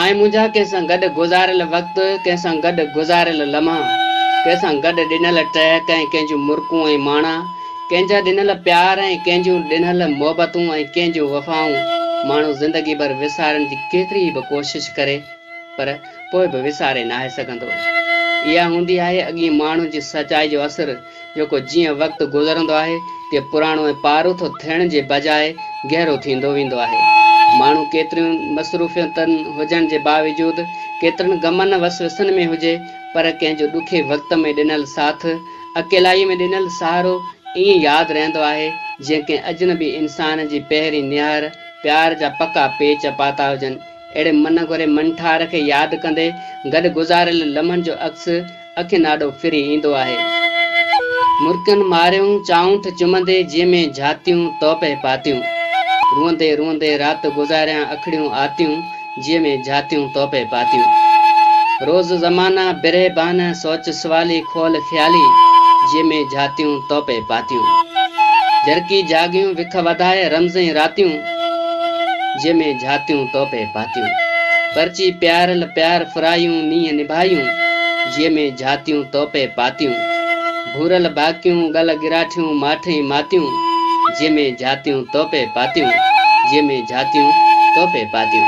سائين منهنجا ڪنهن سان گڏ گذاريل وقت، ڪنهن سان گڏ گذاريل لمحا، ڪنهن سان گڏ ڏنل ٽهڪ ۽ ڪنهن جون مرڪون ۽ ماڻا، ڪنهن جا ڏنل پيار ۽ ڪنهن جون ڏنل محبتون ۽ ڪنهن جون وفائون ماڻهو زندگي ڀر وسارڻ جي ڪيتري به ڪوشش ڪري پر پوء به وساري ناهي سگهندو. اها هوندي آهي اڳئين ماڻهو جي سچائي جو اثر جيڪو جيئن وقت گذرندو آهي تيئن پراڻو ۽ پاروٿو ٿيڻ جي بجاء گهرو ٿيندو ويندو آهي. ماڻهو ڪيتريون مصروفيتن هجڻ جي باوجود ڪيترن غمن وسوسن ۾ هجي پر ڪنهن جو ڏکي وقت ۾ ڏنل ساٿ، اڪيلائيء ۾ ڏنل سهارو ائين ياد رهندو آهي جيئن ڪنهن اجنبي انسان جي پهرين نهار پيار جا پڪا پيچ پاتا هجن. اهڙي من گهري منٺار کي ياد ڪندي گڏ گذاريل لمحن جو عڪس اکين آڏو ڦري ايندو آهي. مرڪن ماريون چانئٺ چمندي جيء ۾ جهاتيون توپي پاتيون. روئندي روئندي رات گذاريان اکڙيون آتيون جيء ۾ جهاتيون توپي پاتيون. روز زمانا برهه بانه سوچ سوالي خول خيالي جيء ۾ جهاتيون توپي پاتيون. جرڪي جاڳيون وک وڌائي رمز ۽ راتيون جيء ۾ جهاتيون توپي پاتيون. پرچي پيارل پيار ڦرايون نينهن نڀايون جيء ۾ جهاتيون توپي پاتيون. ڀورل ڀاڪيون ڳل ڳراٺيون ماٺ ۽ ماتيون جيء ۾ جهاتيون توپي پاتيون جيء ۾ جهاتيون توپي پاتيون.